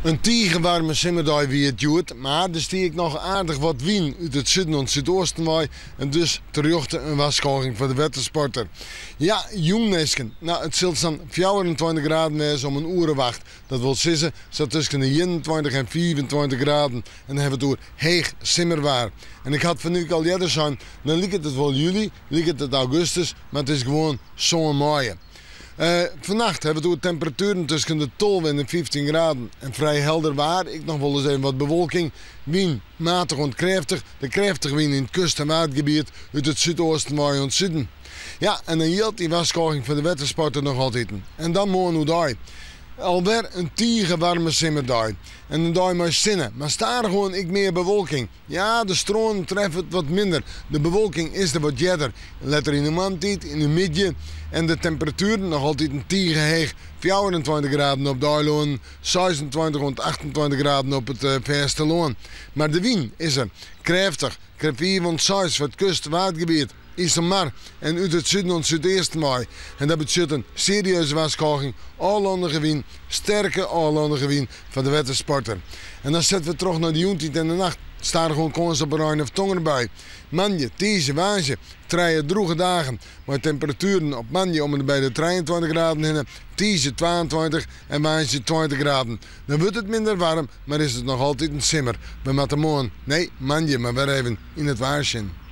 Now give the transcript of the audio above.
In tige waarme simmerdei wie it hjoed, mar der stie ek noch aardich wat wyn út it suden oant súdeasten wei en dus terjochte in warskôging foar de wettersporter. Ja, jûn minsken, no it sil sa'n 24 graden wêze om in oere of acht. Dat wol sizze sa tusken de 21 en 25 graden en dan hawwe we it oer heech simmerwaar. En ik ha it fan 'e wike al earder sein, dan liket it wol july, liket it augustus, mar it is gewoan sân maaie. Fannacht hawwe we it oer temperatueren tusken de 12 en de 15 graden en frij helder waar, ek noch wolris even wat bewolking. Wyn matich oant krêftich, de krêftige wyn yn it kust en waadgebiet út it súdeasten wei oant suden. Ja, en dan jildt dy warskôging foar de wettersporter noch altiten. En dan moarn oerdei. Alwer in tige waarme simmerdei. En in dei mei sinne, mar stadichoan ek mear bewolking. Ja, de strânen treffe it wat minder. De bewolking is der wat earder. Letter yn de moarntiid, yn de middei. En de temperatueren noch altiten tige heech. 24 graden op de eilannen, 26 oant 28 graden op it fêstelân. Mar de wyn is der krêftich, krêft 5 oant 6 foar it kust-waadgebiet, Iselmar en út it suden oant súdeasten wei. En dat betsjut in serieuze warskôging, ôflannige wyn, sterke ôflannige wyn foar de wettersporter. En dan sette we troch nei de jûntiid en de nacht. Stadichoan kâns op in rein of tongerbui. Moandei, tiisdei, woansdei, trije drûge dagen mei temperatueren op moandei om en by de 23 graden hinne, tiisdei 22 en woansdei 20 graden. Dan wurdt it minder waarm, mar is it noch altiten simmer. We moatte moarn, nee, moandei mar wer even yn it waar sjen.